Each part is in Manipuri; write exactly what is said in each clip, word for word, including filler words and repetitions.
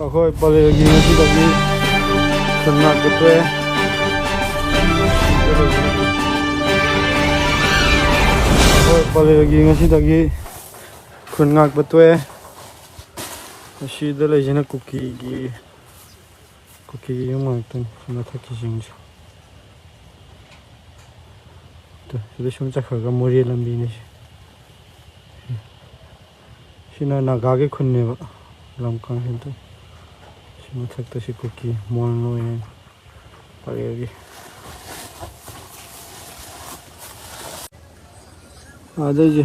ꯑꯩꯈꯣꯏ ꯄꯂꯦꯜꯒꯤ ꯉꯁꯤꯗꯒꯤ ꯈꯨꯟ ꯉꯥꯛꯄ ꯇꯣꯛꯑꯦ꯫ ꯑꯩꯈꯣꯏ ꯄꯂꯦꯜꯒꯤ ꯉꯁꯤꯗꯒꯤ ꯈꯨꯟ ꯉꯥꯛꯄ ꯇꯣꯛꯑꯦ꯫ ꯑꯁꯤꯗ ꯂꯩꯁꯤꯅ ꯀꯨꯀꯤꯒꯤ, ꯀꯨꯀꯤꯒꯤ ꯌꯨꯝ ꯉꯥꯛꯇꯅꯤ, ꯁꯤ ꯃꯊꯛꯀꯤꯁꯤꯡꯁꯦ꯫ ꯇꯨ, ꯁꯤꯗ ꯁꯨꯝ ꯆꯠꯈ꯭ꯔꯒ ꯃꯣꯔꯦ ꯂꯝꯕꯤꯅꯤ ꯁꯤ꯫ ꯁꯤꯅ ꯅꯥꯒꯥꯒꯤ ꯈꯨꯟꯅꯦꯕ, ꯂꯝ ꯀꯥꯡꯁꯤꯗ꯫ ꯁꯤ ꯃꯊꯛꯇ ꯁꯤ ꯀꯨꯀꯤ ꯃꯣꯟ ꯂꯣꯏ ꯍꯥꯏꯅ ꯄꯔꯦꯡꯒꯤ꯫ ꯑꯗꯩꯁꯦ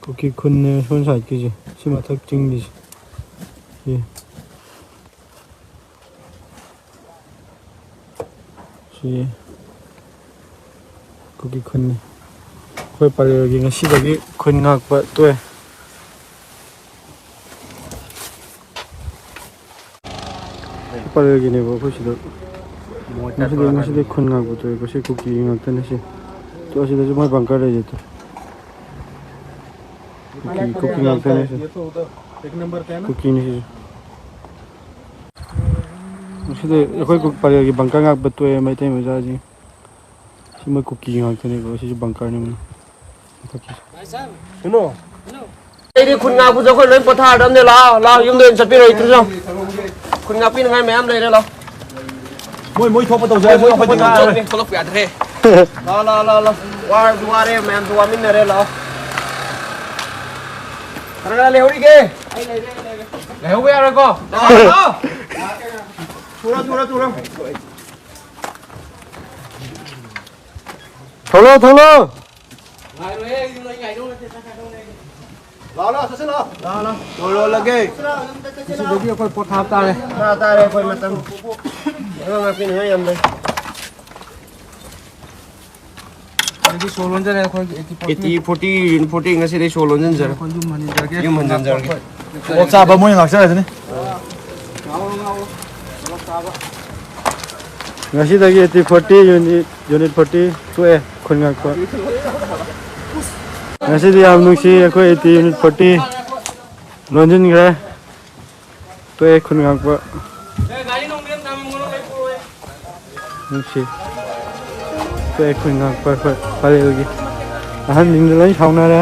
ꯀꯨꯀꯤ ꯈꯨꯟꯅꯦ ꯁꯣꯝ ꯁꯥꯏꯠꯀꯤꯁꯦ, ꯁꯤ ꯃꯊꯛ ꯆꯤꯡꯒꯤꯁꯦ꯫ ꯁꯤ꯫ ꯁꯤ ꯀꯨꯀꯤ ꯈꯨꯟꯅꯤ꯫ ꯑꯩꯈꯣꯏ ꯄꯂꯦꯜꯒꯤ ꯉꯁꯤꯗꯒꯤ ꯈꯨꯟ ꯉꯥꯛꯄ ꯇꯣꯛꯑꯦ꯫ ꯄꯂꯦꯜꯒꯤꯅꯦꯕ ꯑꯩꯈꯣꯏ ꯁꯤꯗ꯫ ꯉꯁꯤꯗꯤ, ꯉꯁꯤꯗꯤ ꯈꯨꯟ ꯉꯥꯛꯄ ꯇꯣꯛꯑꯦ꯫ ꯉꯁꯤ ꯀꯨꯀꯤ ꯉꯥꯛꯇꯅꯦ ꯁꯤ꯫ ꯇꯣ ꯑꯁꯤꯗꯁꯨ ꯃꯣꯏ ꯕꯪꯀꯔ ꯂꯩꯌꯦ ꯇꯣ꯫ ꯀꯨꯀꯤ, ꯀꯨꯀꯤ ꯉꯥꯛꯇꯅꯦ ꯁꯤ꯫ ꯀꯨꯀꯤꯅꯤ ꯁꯤꯁꯨ꯫ ꯉꯁꯤꯗꯤ ꯑꯩꯈꯣꯏ ꯀꯨ-, ꯄꯂꯦꯜꯒꯤ ꯕꯪꯀꯔ ꯉꯥꯛꯄ ꯇꯣꯛꯑꯦ ꯃꯩꯇꯩ ꯃꯆꯥꯁꯤꯡ꯫ ꯁꯤ ꯃꯣꯏ ꯀꯨꯀꯤ ꯉꯥꯛꯇꯅꯦꯕ, ꯁꯤꯁꯨ ꯕꯪꯀꯔꯅꯤ ꯃꯣꯏ꯫ ꯃꯊꯛꯀꯤꯁꯦ꯫ ꯀꯩꯅꯣ? ꯑꯩꯗꯤ ꯈꯨꯟ ꯉꯥꯛꯄꯁꯨ ꯑꯩꯈꯣꯏ ꯂꯣꯏ ꯄꯣꯊꯥꯔꯗꯕꯅꯦ꯫ ꯂꯥꯛꯑꯣ, ꯂꯥꯛꯑꯣ, ꯌꯨꯝꯗ ꯑꯣꯏꯅ ꯆꯠꯄꯤꯔꯣ, ꯏꯇꯨ ꯆꯪ꯫ ꯈꯨꯟ ꯉꯥꯛꯄꯤꯅꯤꯡꯉꯥꯏ ꯃꯌꯥꯝ ꯂꯩꯔꯦ, ꯂꯥꯛꯑꯣ꯫ ꯃꯣꯏ, ꯃꯣꯏ ꯊꯣꯛꯄ ꯇꯧꯖꯔꯁꯨ ꯑꯩꯈꯣꯏꯗꯤ ꯉꯥꯛꯑꯔꯣꯏ꯫ ꯊꯣꯛꯂꯛꯄ ꯌꯥꯗ꯭ꯔꯦ꯫ ꯂꯥꯛꯑꯣ, ꯂꯥꯛꯑꯣ, ꯂꯥꯛꯑꯣ, ꯂꯥꯛꯑꯣ꯫ ꯋꯥꯔꯁꯨ ꯋꯥꯔꯦ, ꯃꯌꯥꯝꯁꯨ ꯋꯥꯃꯤꯟꯅꯔꯦ, ꯂꯥꯛꯑꯣ꯫ ꯀꯅꯥ ꯀꯅꯥ ꯂꯩꯍꯧꯔꯤꯒꯦ? ꯂꯩꯍꯧꯕ ꯌꯥꯔꯣꯏꯀꯣ? ꯂꯥꯛꯑꯣ, ꯂꯥꯛꯑꯣ꯫ ꯊꯨꯔꯣ, ꯊꯨꯔꯣ, ꯊꯨꯔꯣ꯫ ꯊꯣꯛꯂꯛꯑꯣ, ꯊꯣꯛꯂꯛꯑꯣ꯫ ꯂꯥꯛꯑꯣ, ꯂꯥꯛꯑꯣ, ꯆꯠꯁꯤ ꯂꯥꯛꯑꯣ꯫ ꯂꯥꯛꯑꯣ, ꯂꯥꯛꯑꯣ꯫ ꯂꯣꯏꯔꯣꯜꯂꯒꯦ꯫ ꯉꯁꯤꯗꯒꯤ ꯑꯩꯈꯣꯏ ꯄꯣꯊꯥ ꯇꯥꯔꯦ꯫ ꯄꯣꯊꯥ ꯇꯥꯔꯦ ꯑꯩꯈꯣꯏ ꯃꯇꯝ꯫ ꯑꯉꯥꯡ ꯉꯥꯛꯄꯤꯅꯤꯡꯉꯥꯏ ꯌꯥꯝ ꯂꯩ꯫ ꯑꯗꯨꯗꯤ ꯁꯣ ꯂꯣꯟꯖꯔꯦ ꯑꯩꯈꯣꯏ eighty forty꯫ Eighty forty, unit forty ꯉꯁꯤꯗꯩ ꯁꯣ ꯂꯣꯟꯖꯤꯟꯖꯔꯦ꯫ ꯑꯩꯈꯣꯏ ꯌꯨꯝ ꯍꯟꯖꯔꯒꯦ꯫ ꯌꯨꯝ ꯍꯟꯖꯤꯟꯖꯔꯒꯦ꯫ ꯑꯣꯛ ꯆꯥꯕ ꯃꯣꯏꯅ ꯉꯥꯛꯆꯔꯁꯤꯅꯤ꯫ ꯉꯁꯤꯗꯒꯤ eighty forty unit, unit forty ꯇꯣꯛꯑꯦ ꯈꯨꯟ ꯉꯥꯛꯄ꯫ ꯉꯁꯤꯗꯤ ꯌꯥꯝ ꯅꯨꯡꯁꯤ, ꯑꯩꯈꯣꯏ ꯑꯩꯠꯇꯤ ꯌꯨꯅꯤꯠ ꯐꯣꯔꯇꯤ ꯂꯣꯟꯁꯤꯟꯈ꯭ꯔꯦ꯫ ꯇꯣꯛꯑꯦ ꯈꯨꯟ ꯉꯥꯛꯄ꯫ ꯅꯨꯡꯁꯤ꯫ ꯇꯣꯛꯑꯦ ꯈꯨꯟ ꯉꯥꯛꯄ ꯑꯩꯈꯣꯏ ꯄꯂꯦꯜꯒꯤ꯫ ꯑꯍꯟꯁꯤꯡꯗꯣ ꯂꯣꯏ ꯁꯥꯎꯅꯔꯦ꯫